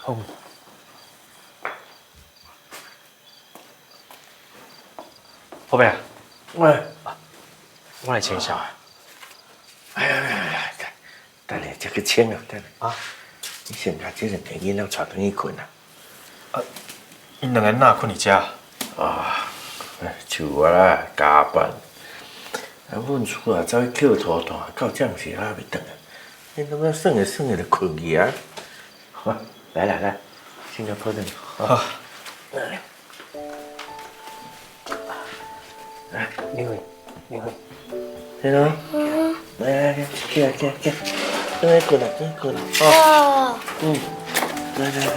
好。好伯啊。喂。我來穿啥？哎呀呀呀！等下，這個穿啊，等下。啊。你先共這兩个囡仔帶轉去睏啊。啊，𪜶兩个哪睏佇遮？啊，像我啦，加班。啊，阮厝啊，走去抾塗炭，到這時還袂轉來。你感覺耍下耍下就睏去啊？好，來來來，先共抱轉。好。來。來，你去，你去。天龍，來來來，起來起來起來，轉來睏啦，轉來睏啦。哦。嗯，來來來，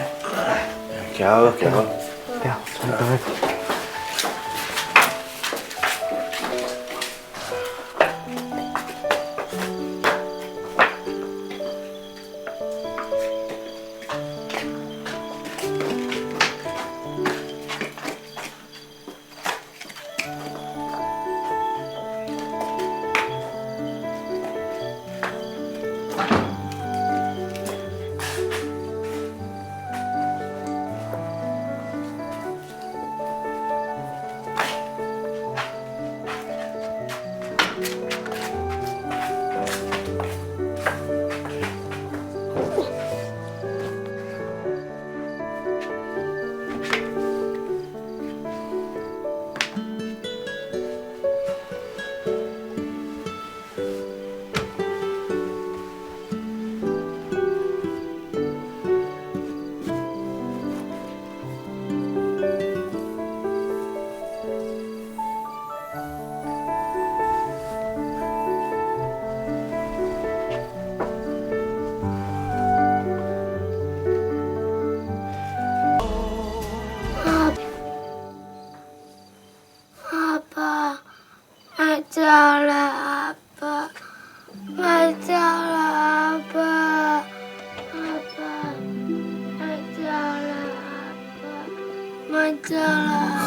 徛好徛好。對啊，轉來。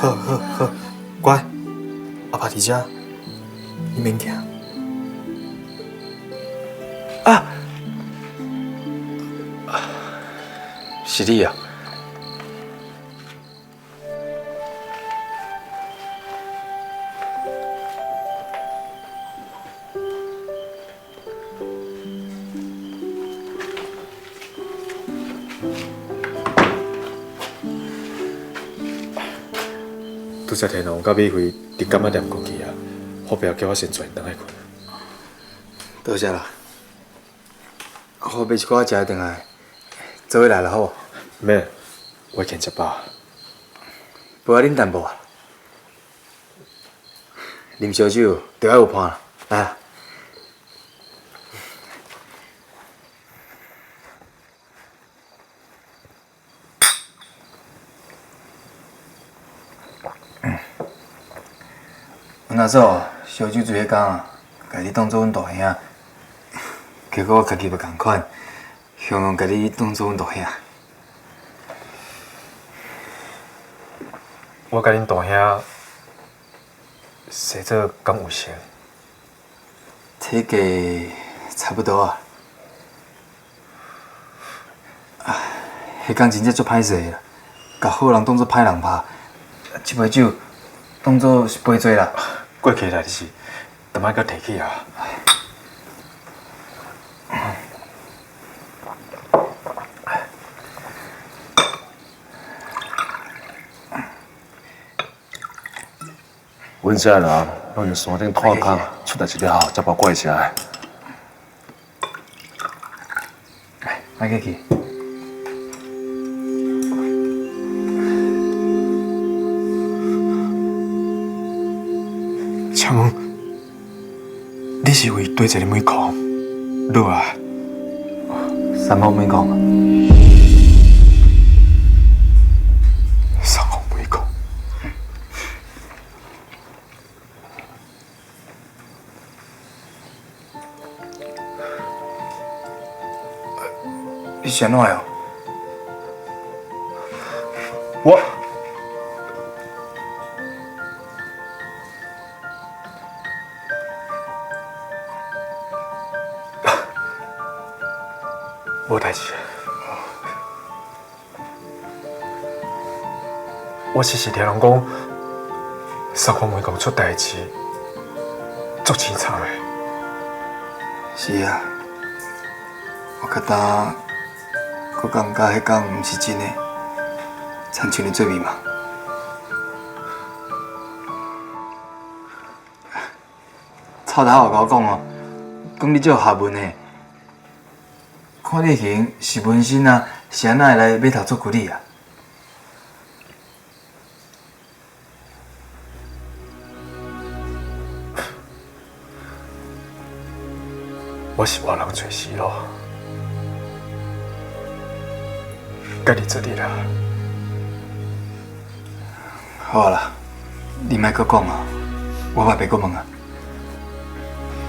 好好好，乖，阿爸佇遮，你免驚。啊！是你啊！拄才天龍佮美惠佇柑仔店過去啊，好伯叫我先帶𪜶轉來睏。多謝啦，好買一寡食的轉來，做伙來啦，好無？免，我已經食飽。無愛啉淡薄啊？啉燒酒就愛有伴啦，來啊！阮阿祖烧酒醉彼工啊，共你當做阮大兄，結果我家己嘛仝款，雄雄共你當做阮大兄。我佮恁大兄，生做敢有像？體格差不多啊。啊，彼工真正足歹勢啦，共好人當做歹人拍，這杯酒當做是賠罪啦。過去的代誌，就莫閣提起啊。阮遮人攏用山頂炭坑出代志了後，才跋過來遮的。來，莫客氣。請問，你是為佗一个煤礦落來？三寶煤礦。三寶煤礦。你是按怎的？我。無代誌。我时时听人讲，三光煤矿出代志，足凄惨的。是啊，我较早，阁感觉彼工毋是真的，亲像咧做美梦。臭头有共我讲哦，讲你足有学问的，看你型是纹身啊，是按怎会来码头做助理啊？我是换人揣死路，佮你做阵啦。好啦，你莫阁讲啊，我嘛袂阁问啊。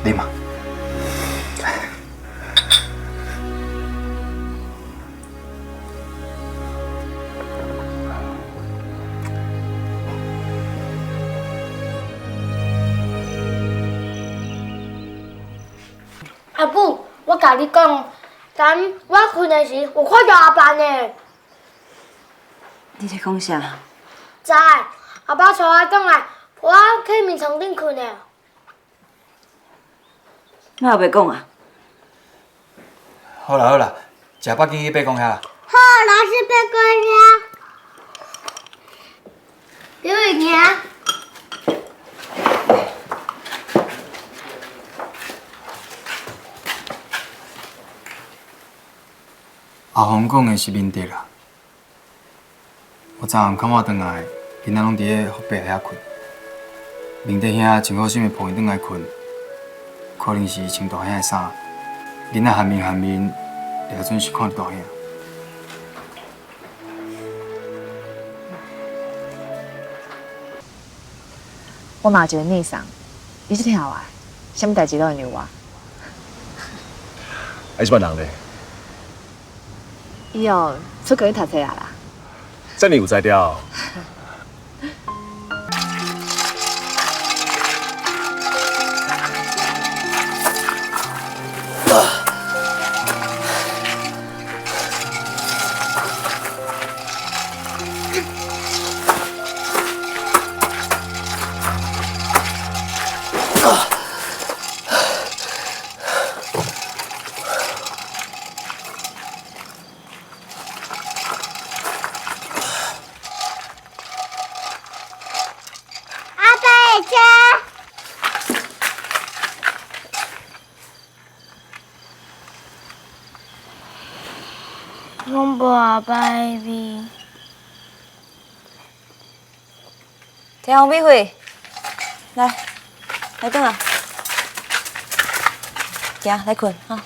你嘛。阿母，我共你讲，昨我睏的时有看著阿爸呢。你咧讲啥？知，阿爸带我转来，抱我去眠床顶睏的。哪有袂讲啊？好啦好啦，食饱紧去八公遐啦。好，老师八公遐。刘雨婷。阿红讲的是明德啦。我昨暗较晚转来，囡仔拢伫咧福伯遐睏。明德兄真好心的抱伊转来睏，可能是穿大兄的衫，囡仔含面含面，会准是看著大兄。我嘛有一个内送，伊足听话，啥物代志拢会让我。啊，这摆人咧？伊哦，出国去读册啊啦。遮尔有才调。阿伯的车。拢无阿爸的味。天红美惠，来，来转来，行，来睏哈。